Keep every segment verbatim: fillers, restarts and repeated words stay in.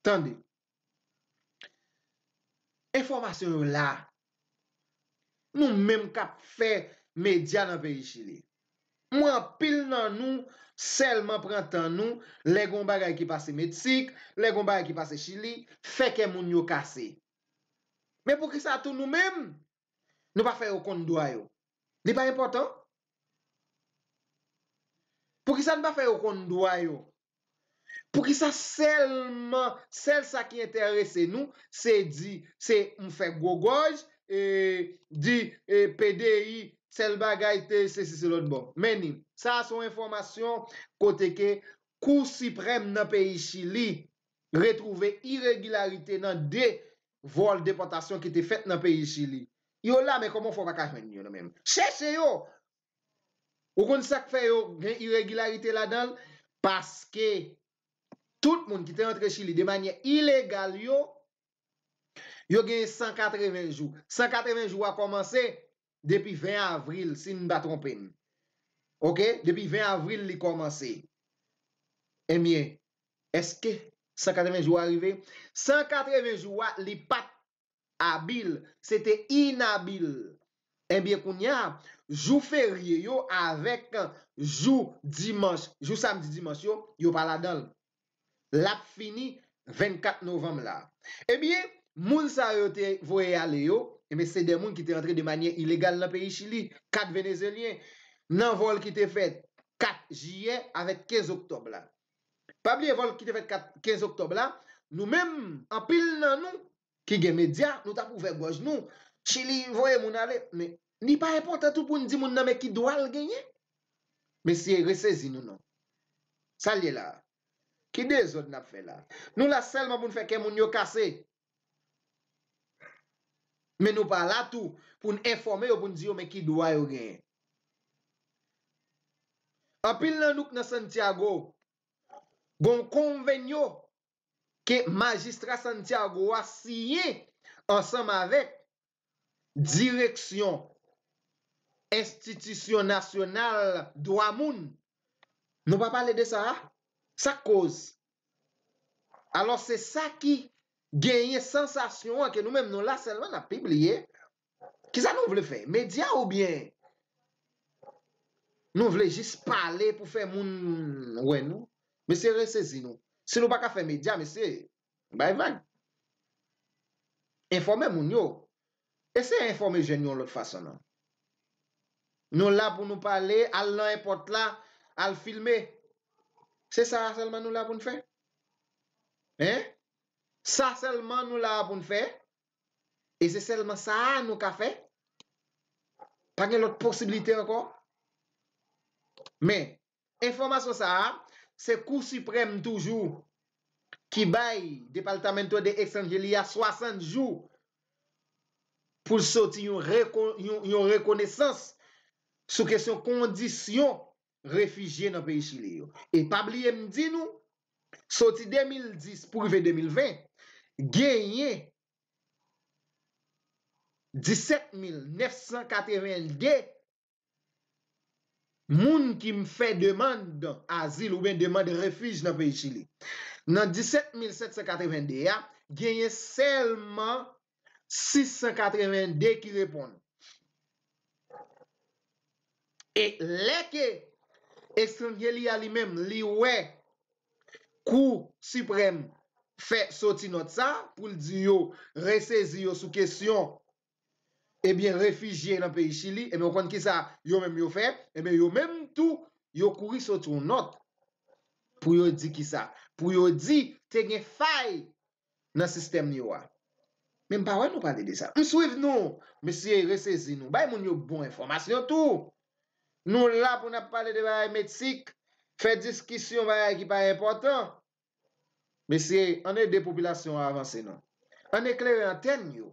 Tande. Enfòmasyon yo la. Nou menm k ap fè medya nan peyi Chili. M wè anpil nan nou sèlman pran tan nou, lè gon bagay ki pase Meksik, lè gon bagay ki pase Chili, fè kè moun yo kase. Men poukisa tou nou menm, nou pa fè yo konn dwa yo? Li pa enpòtan? Poukisa n pa fè yo konn dwa yo? Poukisa sèlman, sèl sa ki enterese nou, se di, se m fè gwo gòj, e, di, e, P D I, sèl bagay, te, se, se, se lòt bò. Men ni, sa a se yon enfòmasyon kote ke Kou Siprèm nan peyi Chili retwouve iregilarite nan de vòl depòtasyon ki te fèt nan peyi Chili. Yo la, men kòman fè w pa ka jwenn yo nan men m? Chèche yo! Ou konn sa k fè yo gen iregilarite ladan l? Paske tout moun ki te antre Chili de manyè ilegal yo, yo gen san katreven jou. San katreven jou a kòmanse depi ven avril, si m pa twonpe m. Oke? Depi ven avril li kòmanse. Ebyen, èske san katreven jou a rive? San katreven jou a, li pa t abil, se te inabil. Ebyen, kounye a, jou ferye yo avèk jou dimanch, jou samdi dimanch yo, yo pa ladan l. L ap fini vennkat novanm la. Ebyen, moun sa yo te voye ale yo, ebyen, se de moun ki te antre de manyè ilegal nan peyi Chili, kat Venezelyen, nan vòl ki te fèt kat jiyè avèk kenz oktòb la. Pa bliye vòl ki te fèt kat, kenz oktòb la, nou menm, anpil nan nou, ki gen medya, nou t ap ouvè gòj nou. Chili voye moun ale, men li pa enpòtan tou pou n di moun nan men ki dwa l genyen. Mesye, resezi nou non. Sa l ye la a? Ki dezòd n ap fè la a? Nou la sèlman pou n fè kè moun yo kase. Men nou pa la tou pou n enfòme yo, pou n di yo men ki dwa yo genyen. Anpil nan nou k nan Santiago, gon konvenyo ke majistra Santiago a siyen ansanm avèk direksyon enstitisyon nasyonal dwa moun. Nou pa pale de sa a? Sa k koz? Alò, se sa ki genyen sansasyon an ke nou menm nou la sèlman n ap pibliye. Kisa nou vle fè? Medya oubyen nou vle jis pale pou fè moun wè nou? Mesye, resezi nou. Si nou pa ka fè medya, mesye, bay vag. Enfòme moun yo. Eseye enfòme jèn yo yon lòt fason non. Nou la pou nou pale, al nan èpòt la, al filme. Se sa a sèlman nou la pou n fè? Hein? Sa sèlman nou la pou n fè? E se sèlman sa a nou ka fè? Pa gen lòt posiblite ankò? Men, enfòmasyon sa a, se Kou Siprèm toujou ki bay Departamento de Extranjeria swasant jou pou l soti yon, reko, yon, yon rekonesans sou kesyon kondisyon refijye nan peyi Chili yo. E pa bliye m di nou, soti de mil dis pou rive de mil ven, genyen disèt mil nèf san katreven de moun ki fè demann azil oubyen demann refij nan peyi Chili. Nan disèt mil sèt san katreven de a, genyen sèlman sis san katreven de ki reponn. E lè ke Estranjeria li menm, li wè Kou Siprèm fè soti nòt sa pou l di yo resezi yo sou kesyon, ebyen, refijye nan peyi Chili, ebyen, ou konn kisa yo menm yo fè? Ebyen, yo menm tou, yo kouri soti yon nòt pou yo di kisa? Pou yo di te gen fay nan sistèm yo a. Men m pa wè nou pale de sa. M swiv nou, mesye, resezi nou. Bay moun yo bon enfòmasyon tou. Nou la pou n ap pale de bagay Meksik, fè diskisyon bagay ki pa enpòtan. Mesye, ann ede popilasyon an avanse non. Ann eklere antèn yo.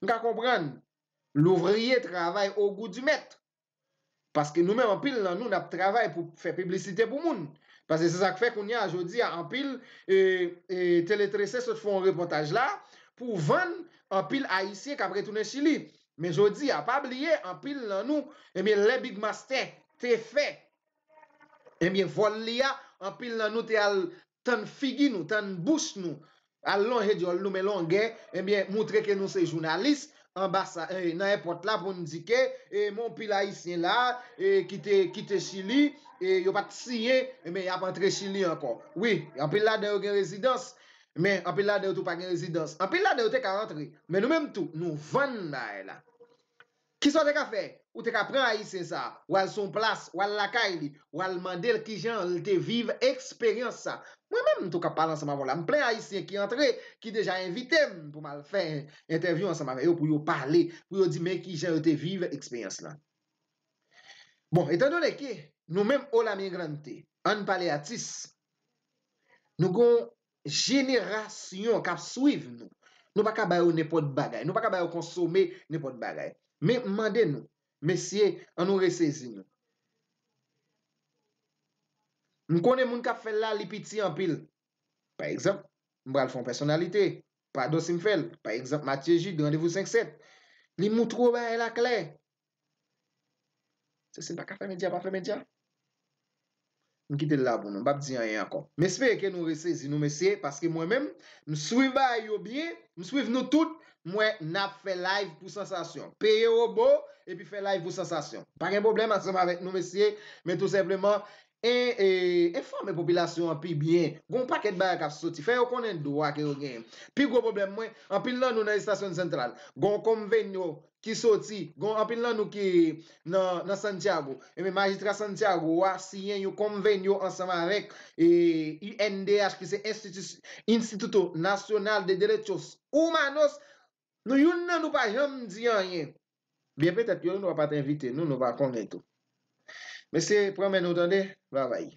M ka konprann. L'ouvrier travaille au goût du maître. Paske nou menm, anpil nan nou, n ap travay pou fè piblisite pou moun. Paske se sa k fè kounye a, jodi a, anpil, e, e, teletrese sot fè yon repòtaj la pou vann anpil Ayisyen k ap retounen Chili. Men jodi a, pa bliye, anpil nan nou, ebyen, lè Big Master te fè, ebyen, vòl li a, anpil nan nou te al tann figi nou, tann bouch nou, al lonje dyòl nou, men longè, ebyen, moutre ke nou se jounalis, anbasa-, eh, nan èpòt la pou n di ke, eh, men yon pil Ayisyen la, eh, ki te, ki te Chili, eh, yo pa t siyen, men y ap antre Chili ankò. Wi, anpil ladan yo gen rezidans, men anpil ladan yo tou pa gen rezidans. Anpil ladan yo te ka antre, men nou menm tou, nou vann bagay la. Kisa w te ka fè? Ou te ka pran Ayisyen sa, w al sou yon plas, w al lakay li, w al mande l kijan l te viv eksperyans sa. Mwen menm, m tou k ap pale ansanm avè w la, m plen Ayisyen ki antre, ki deja envite m pou m al fè entèvyou ansanm avè yo, pou yo pale, pou yo di men kijan yo te viv eksperyans lan. Bon, etandone ke nou menm Hola Migrante, ann pale atis, nou gon jenerasyon k ap swiv nou. Nou pa ka ba yo nenpòt bagay. Nou pa ka ba yo konsome nenpòt bagay. Men m mande nou, mesye, ann nou resezi nou. M konnen moun k ap fè l la, li piti anpil. Pa egzanp, m pral fè yon pèsonalite. Padon si m fè l. Pa egzanp, Mathieu Jude, Randevou senk sèt. Li moutre w bagay la klè. Se si l pa ka fè medya, pa fè medya. M kite l la pou nou, m p ap di anyen ankò. M espere ke nou resezi nou, mesye, paske mwen menm, m swiv bagay yo byen, m swiv nou tout, m wè n ap fè live pou sansasyon. Peye wobo, epi fè live pou sansasyon. Pa gen pwoblèm ansanm avèk nou, mesye, men tou senpleman, e, e, enfòme popilasyon an pi byen. Gon pakèt bagay k ap soti. Fè yo konnen dwa ke yo genyen. Pi gwo pwoblèm mwen, anpil nan nou nan estasyon santral. Gon konvenyo ki soti, gon anpil nan nou ki nan, nan Santiago. Ebyen, majistra Santiago a siyen yon konvenyo ansanm avèk, e, I N D H, ki se Institu-, Instituto Nacional de Derechos Humanos. Nou, youn nan nou pa janm di anyen. Byen petèt, yo, nou pa t envite nou, nou pa konnen tou. Mesye, pran men nou, tande, travay.